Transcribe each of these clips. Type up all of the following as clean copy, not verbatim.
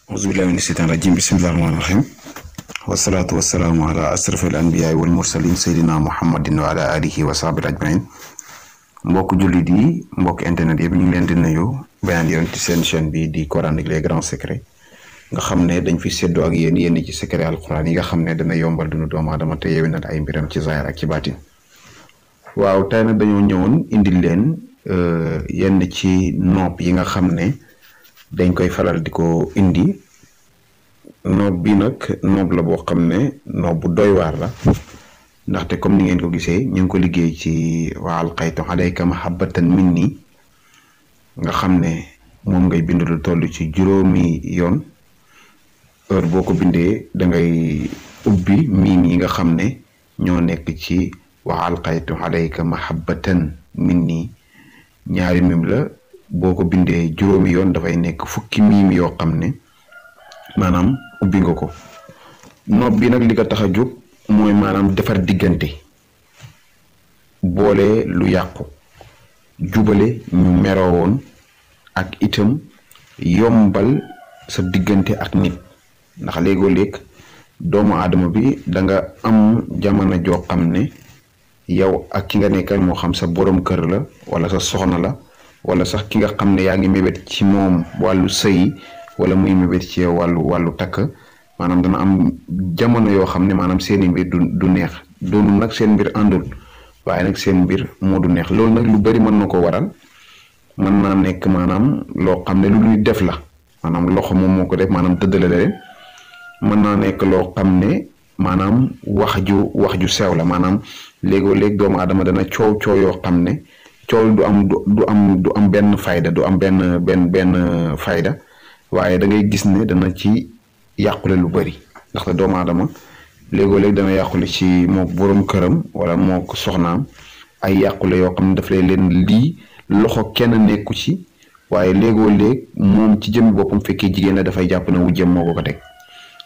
أعوذ بالله من الشيطان الرجيم بسم الله الرحمن الرحيم والصلاة والسلام على أشرف الأنبياء والمرسلين سيدنا محمد وعلى آله وصحبه أجمعين mbokk jullit yi mbokk internet yëpp ñu ngi leen di nuyu beneen yoon ci seen chaîne bi di Coran ak les grands secrets nga xam ne dañ fi séddoo ak yéen ci secret alquran yi nga xam ne dana yombal dunu doomu aadama te yewi na ay mbiram ci zahir ak ci baatin waaw tey nag dañoo ñëwoon indil leen yenn ci nopp yi nga xam ne dañ koy faral di ko indi noob bi nag noob la boo xam ne noob bu doy waar la ndaxte comme ni ngeen ko gisee ñu ngi ko liggéey ci wa alqaytu alayka mahabbatan minni nga xam ne moom ngay bind lu toll ci juróomi yoon heure boo ko bindee da ngay ubbi miim yi nga xam ne ñoo nekk ci wa alqaytu alayka mahabbatan minni ñaari miim la boo ko bindee juróomi yoon dafay nekk fukki miim yoo xam ne maanaam ubbi nga ko noob bi nag li ko tax a jóg mooy maanaam defar diggante boole lu yàqu jubale ñu meroo woon ak itam yombal sa diggante ak nit ndax léegoo-léeg doomu aadama bi da nga am jamono joo xam ne yow ak ki nga nekkal moo xam sa borom kër la wala sa soxna la wala sax ki nga xam ne yaa ngi mébét ci moom wàllu sëy wala muy mébét ci yow wàllu takk maanaam dana am jamono yoo xam ne maanaam seeni mbir du neex doonul nag seen mbir àndul waaye nag seen mbir moo du neex loolu nag lu bari mën na ko waral mën naa nekk maanaam loo xam ne lu ñuy def la maanaam loxo moom moo ko def maanaam tëddale leen mën naa nekk loo xam ne maanaam wax ju sew la maanaam léegoo-léeg doomu aadama dana coow yoo xam ne coow du am benn fayda du am benn fayda waaye da ngay gis ne dana ci yàqule lu bari ndaxte doomu aadama léegoo-léeg dana yàqule ci moo borom këram wala moo ko soxnaam ay yàqule yoo xam ne daf lay leen lii loxo kenn nekku ci waaye léegoo-léeg moom ci jëmmi boppam fekkee jigéen la dafay jàpp ne wujjam moo ko teg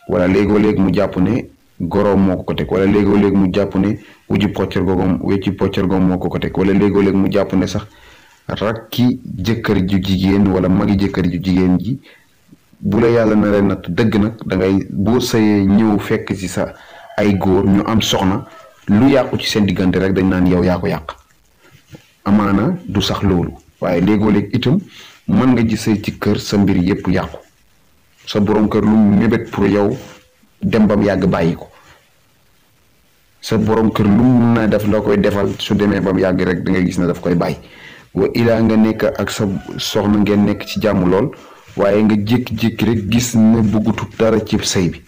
wala léegoo-léeg mu jàpp ne goroom moo ko teg wala léegoo-léeg mu jàpp ne wecci poccar goom moo ko teg wala léegoo-léeg mu jàpp ne sax rakki jëkkër ju jigéen wala magi jëkkër ju jigéen ji bu la yàlla na leen natt dëgg nag da ngay boo sëyee ñëw fekk ci sa ay góor ñu am soxna lu yàqu ci seen diggante rek dañ naan yow yaa ko yàq amaana du sax loolu waaye léegoo-léeg itam mën nga ji sëy ci kër sa mbir yépp yàqu sa borom kër lu mébét pour yow dem bam yàgg bàyyi ko sa borom kër lu mun na def la koy defal su demee bam yàgg rek da ngay gis ne daf koy bàyyi wa ilaa nga nekk ak sa soxna ngeen nekk ci jàmm lool waaye nga jékki-jékki rek gis ne bëggutu dara ci sëy bi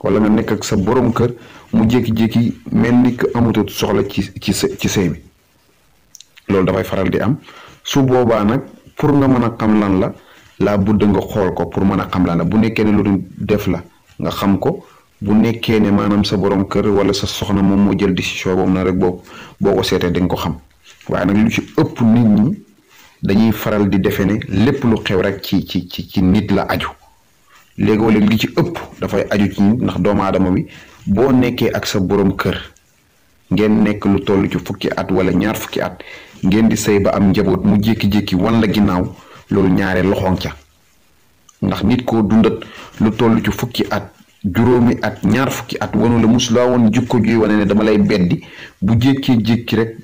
wala nga nekk ak sa borom kër mu jékki-jékki mel ni que amutut soxla ci sëy bi loolu dafay faral di am su boobaa nag pour nga mën a xam lan la laa budd nga xool ko pour mën a xam lan la bu nekkee ne lu dul def la nga xam ko bu nekkee ne maanaam sa borom kër wala sa soxna moom moo jël décision boobu na rek boo ko seetee da nga ko xam waaye nag lu ci ëpp nit ñi dañuy faral di defe ne lépp lu xew rek ci nit la aju léegoo-léeg li ci ëpp dafay aju ci nit ndax doomu aadama bi boo nekkee ak sa borom kër ngeen nekk lu toll ci fukki at wala ñaar fukki at ngeen di sëy ba am njaboot mu jékki-jékki wan la ginnaaw loolu ñaare loxoon ca ndax nit koo dundat lu toll ci fukki at juróomi at ñaar fukki at wanu la mus laa woon jukko juy wane ne dama lay beddi bu jékkee-jékki rek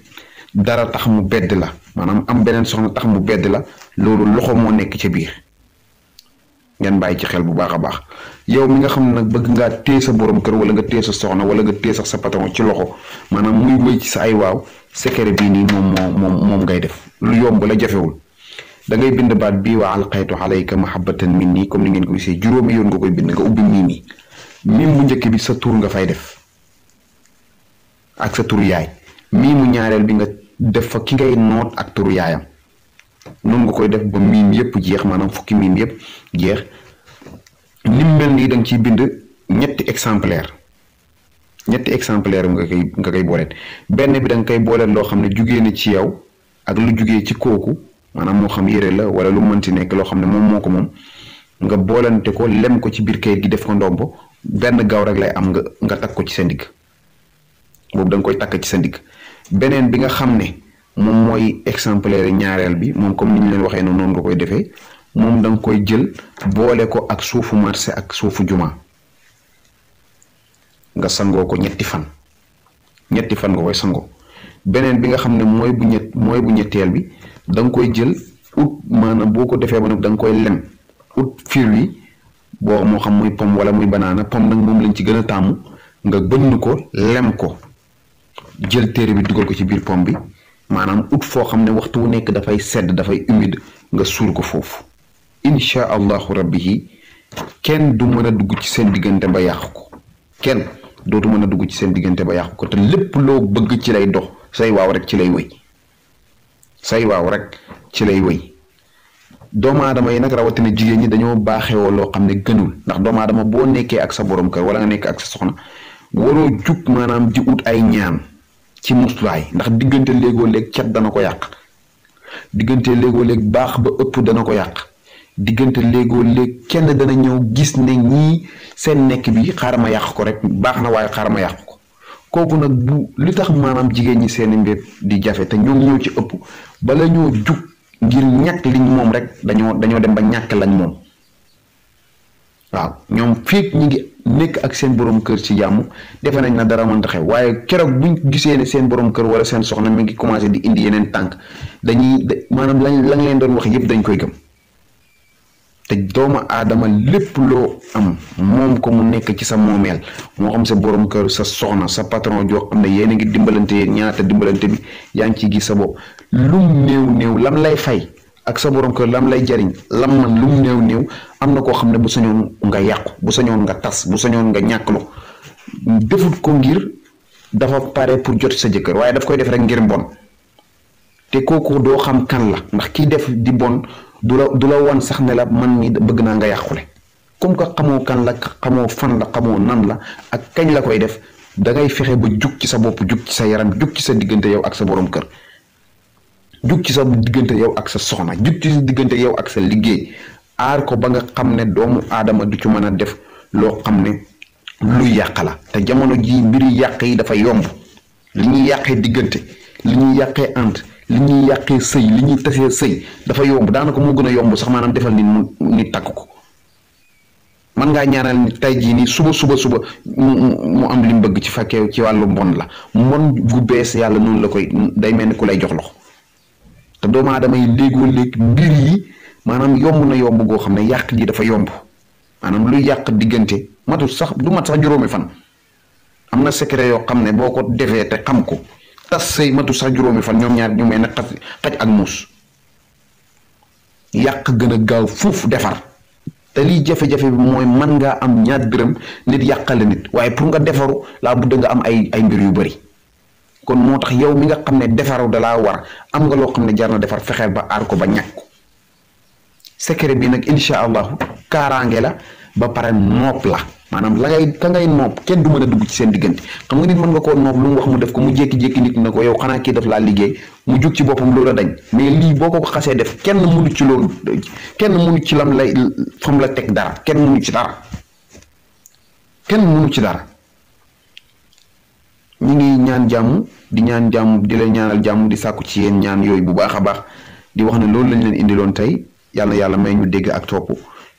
dara tax mu bedd la maanaam am beneen soxna tax mu bedd la loolu loxo moo nekk ca biir ngeen bàyyi ci xel bu baax a baax yow mi nga xam ne nag bëgg ngaa téye sa borom kër wala nga téye sa soxna wala nga téye sax sa patron ci loxo maanaam muy wéy ci sa ay waaw secret bii nii moom ngay def lu yomb la jafewul da ngay bind baat bii wa alqaytu alayka mahabbatan minni comme ni ngeen ko gisee juróomi yoon nga koy bind nga ubbi miim bu njëkk bi sa tur nga fay def ak sa tur yaay miimu ñaareel bi nga def fa ki ngay noot ak turu yaayam noonu nga koy def ba miim yépp jeex maanaam fukki miim yépp jeex nim mel nii da nga ciy bind ñetti exemplaire nga koy booleet benn bi da nga koy booleet loo xam ne jugee na ci yow ak lu jugee ci kooku maanaam moo xam yére la wala lu mënti nekk loo xam ne moom moo ko moom nga boolante ko lem ko ci biir kayit gi def ko ndombo benn gaaw rek lay am nga takk ko ci sa ndigg boobu da nga koy takk ci sa ndigg beneen bi nga xam ne moom mooy exemplaire ñaareel bi moom comme ni ñu leen waxee noonu nga koy defee moom da nga koy jël boole ko ak suufu marché ak suufu juma nga sangoo ko ñetti fan nga koy sangoo. beneen bi nga xam ne mooy bu ñetteel bi da nga koy jël ut maanaam boo ko defee ba nag da nga koy lem ut fiir wi boo moo xam muy pomme wala muy banaana pomme nag moom lañ ci gën a tàmm nga bënn ko lem ko jël téere bi dugal ko ci biir pomme bi maanaam ut foo xam ne waxtu wu nekk dafay sedd dafay humide nga suul ko foofu incha allahu rabbi yi kenn du mën a dugg ci seen diggante ba yàqu ko kenn dootu mën a dugg ci seen diggante ba yàqu ko te lépp loo bëgg ci lay dox say waaw rek ci lay wëy doomu aadama yi nag rawatina jigéen ñi dañoo baaxewoo loo xam ne gënul ndax doomu aadama boo nekkee ak sa borom kër wala nga nekk ak sa soxna waroo jug maanaam di ut ay ñaan ci muslaay ndax diggante léegoo léeg cat dana ko yàq diggante léegoo léeg baax ba ëpp dana ko yàq diggante léegoo léeg kenn dana ñëw gis ne ñii seen nekk bi xaaral ma yàq ko rek baax na waaye xaaral ma yàq ko kooku nag bu li tax maanaam jigéen ñi seen mbir di jafe te ñoom ñëw ci ëpp bala ñoo jug ngir ñàkk liñ moom rek dañoo dem ba ñàkk lañ moom waaw ñoom fii ñi ngi nekk ak seen borom kër ci jàmm defe nañ na dara mënta xew waaye keroog buñ gisee ne seen borom kër wala seen soxna mi ngi commencé di indi yeneen tànk maanaam lañ leen doon wax yëpp dañ koy gëm te doomu aadama lépp loo am moom ko mu nekk ci sa moomeel moo xam sa borom kër sa soxna sa patron joo xam ne yéen a ngi dimbalante ñaata dimbalante bi yaa ngi ciy gis sa bopp lum néew lam lay fay ak sa borom kër lam lay jariñ lam man lum néew am na koo xam ne bu sañoon nga yàqu bu sañoon nga tas bu sañoon nga ñàkklu defut ko ngir dafa pare pour jot sa jëkkër waaye daf koy def rek ngir mbon te kooku doo xam kan la ndax kiy def di bon du la won sax ne la man mi bëgg naa nga yàqule comme que xamoo kan la xamoo fan la xamoo nan la ak kañ la koy def da ngay fexe ba jug ci sa bopp jug ci sa yaram jug ci sa diggante yow ak sa borom kër jug ci sa diggante yow ak sa soxna jug ci sa diggante yow ak sa liggéey aar ko ba nga xam ne doomu aadama du ci mën a def loo xam ne luy yàq la te jamono ji mbiri yàq yi dafa yomb li ñuy yàqee diggante li ñuy yàqee ànd li ñuy yàqee sëy li ñuy tasee sëy dafa yomb daanaka moo gën a yomb sax maanaam defal nit takk ko man ngaa ñaanal nit tey jii nii suba mu am li mu bëgg ci fekkee ci wàllu mbon la mbon gu bees yàlla noonu la koy day mel ni ku lay jox loxo te doomu aadama yi léegoo léeg mbir yi maanaam yomb na yomb goo xam ne yàq ji dafa yomb maanaam luy yàq diggante matul sax du mat sax juróomi fan am na secret yoo xam ne boo ko defee te xam ko tas sëy matul sax juróomi fan ñoom ñaar ñu mel ne xaj ak muus yàq gën a gaaw fuuf defar te lii jafe-jafe bi mooy mën ngaa am ñaar dërëm nit yàqale nit waaye pour nga defaru laa budda nga am ay mbir yu bari kon moo tax yow mi nga xam ne defaru dalaa war am nga loo xam ne jar na defar fexeel ba aar ko ba ñàkk ko secret bi nag incha allahu kaaraange la ba pare nopp la maanaam ka ngay nopp kenn du mën a dugg ci seen diggante xam nga nit mën nga koo nopp lu mu wax mu def ko mu jékki-jékki nit na ko yow xanaa kii def laa liggéey mu jug ci boppam loolu a dañ mais lii boo ko xasee def kenn mënu ci loolu kenn mënu ci lam lay fam la teg dara kenn mënu ci dara ñu ngi ñaan jàmm di leen ñaanal jàmm di sàkku ci yéen ñaan yooyu bu baax a baax di wax ne loolu lañ leen indiloon tey yàlla may ñu dégg ak topp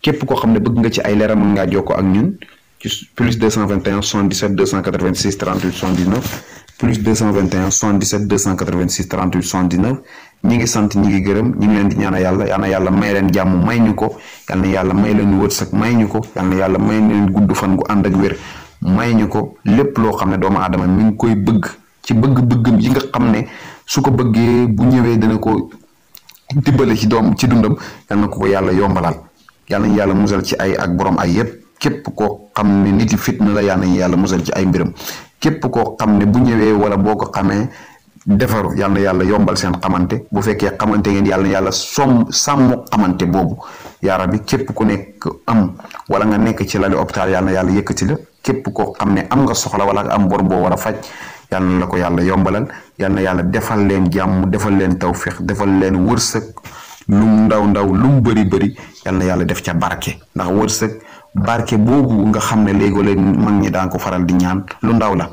képp koo xam ne bëgg nga ci ay leeral mën ngaa jokkoo ak ñun ci plus 221 77 286 38 79 plus 221 77 286 38 79 ñi ngi sant ñi ngi gërëm ñi ngi leen di ñaanal yàlla may leen jàmm may ñu ko yàlla may leen wërsëg may ñu ko yàlla may leen gudd fan gu ànd ak wér may ñu ko lépp loo xam ne doomu aadama mi ngi koy bëgg ci bëgg-bëggam yi nga xam ne su ko bëggee bu ñëwee dana ko dimbale ci dundam yal na ko yàlla yombalal yàlla nañu yàlla musal ci ay ak borom ay yëpp képp koo xam ne nit yi fitna la yàlla nañu yàlla musal ci ay mbiram képp koo xam ne bu ñëwee wala boo ko xamee defaru yàlla na yàlla yombal seen xamante bu fekkee xamante ngeen yàlla na yàlla sàmm xamante boobu yaa rabbi képp ku nekk am wala nga nekk ci lali hôpital yàlla na yàlla yëkkati la képp koo xam ne am nga soxla wala nga am bor boo war a faj yàlla na la ko yàlla yombalal yàlla na yàlla defal leen jàmm defal leen tawféex defal leen wërsëg lum ndaw lum bëri yàlla na yàlla def ca barke ndax wërsëg barke boobu nga xam ne léegi mag ñi daan ko faral di ñaan lu ndaw la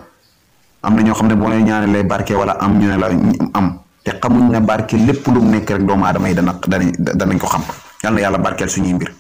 am na ñoo xam ne boo leen ñaanee lay barke wala am ñu ne la am te xamuñ ne barke lépp lu mu nekk rek doomu aadama yi danañ ko xam yal na yàlla barkeel suñuy mbir.